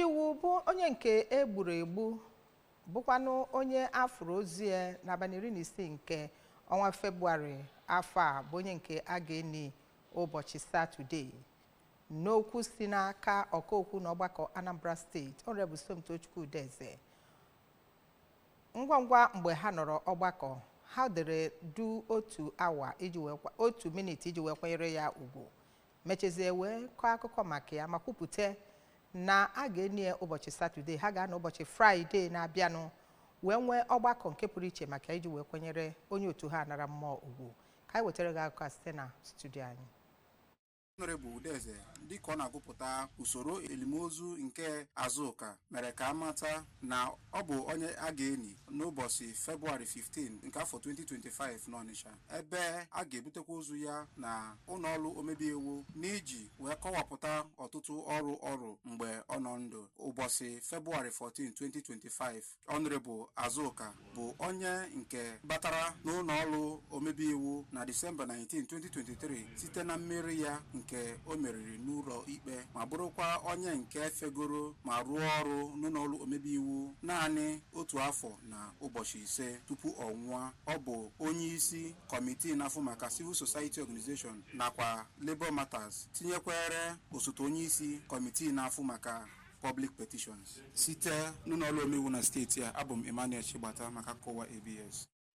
Iwu bụ onye nke egburu egbu, bụkwanụ onye afụrụ ozu ya n'abalị 16 nke ọnwa Febụwarị afọ a, bụ onye nke a ga-eni ụbọchị Satọde. N'okwu si n'aka ọkaokwu n'ọgbakọ Anambra Steeti, Honorable Somtochukwu Udeze, ngwa ngwa mgbe ha nọrọ ọgbakọ, ha dere du otu awa iji wee otu miniti iji wee kwanyere ya ugwu, mechezie wee kọọ akụkọ maka ya ma kwupụta na a ga-eni ya ụbọchị Satọde. Ha ga-anọ ụbọchị Fraịde na-abịanụ wee nwee ọgbakọ nke pụrụ iche maka iji wee kwanyere onye otu ha nara mmụọ ugwu. Ka anyị wetara gị akụkọ a site na studio anyị. Honorable Udeze, dịka ọ na-agụpụta usoro elimozu nke Azụka, mere ka amata na ọ bụ onye a ga-eni n'ụbọchị Febụwarị 15 nke afọ 2025 n'Ọnịsha, ebe a ga-ebutekwa ozu ya na ụlọọrụ omebe iwu n'iji wee kọwapụta ọtụtụ ọrụ ọrụ mgbe ọ nọ ndụ ụbọchị Febụwarị 14, 2025. Honorable Azụka bụ onye nke batara n'ụlọọrụ omebe iwu na Disemba 19, 2023 site na mmeri ya nke o meriri n'ụlọ ikpe, ma bụrụkwa onye nke fegoro ma rụọ ọrụ n'ụlọọrụ omebe iwu naanị otu afọ na ụbọchị 5 tupu ọ nwụọ. Ọ bụ onye isi kọmitii na-afụ maka Civil Society Organization nakwa Labour Matters, tinyekwere osote onye isi kọmitii na-afụ maka Public Petitions. Site n'ụlọọrụ omeiwu na steeti a, abụ m Emmanuel Chigbata maka akụkọ ụwa ABS.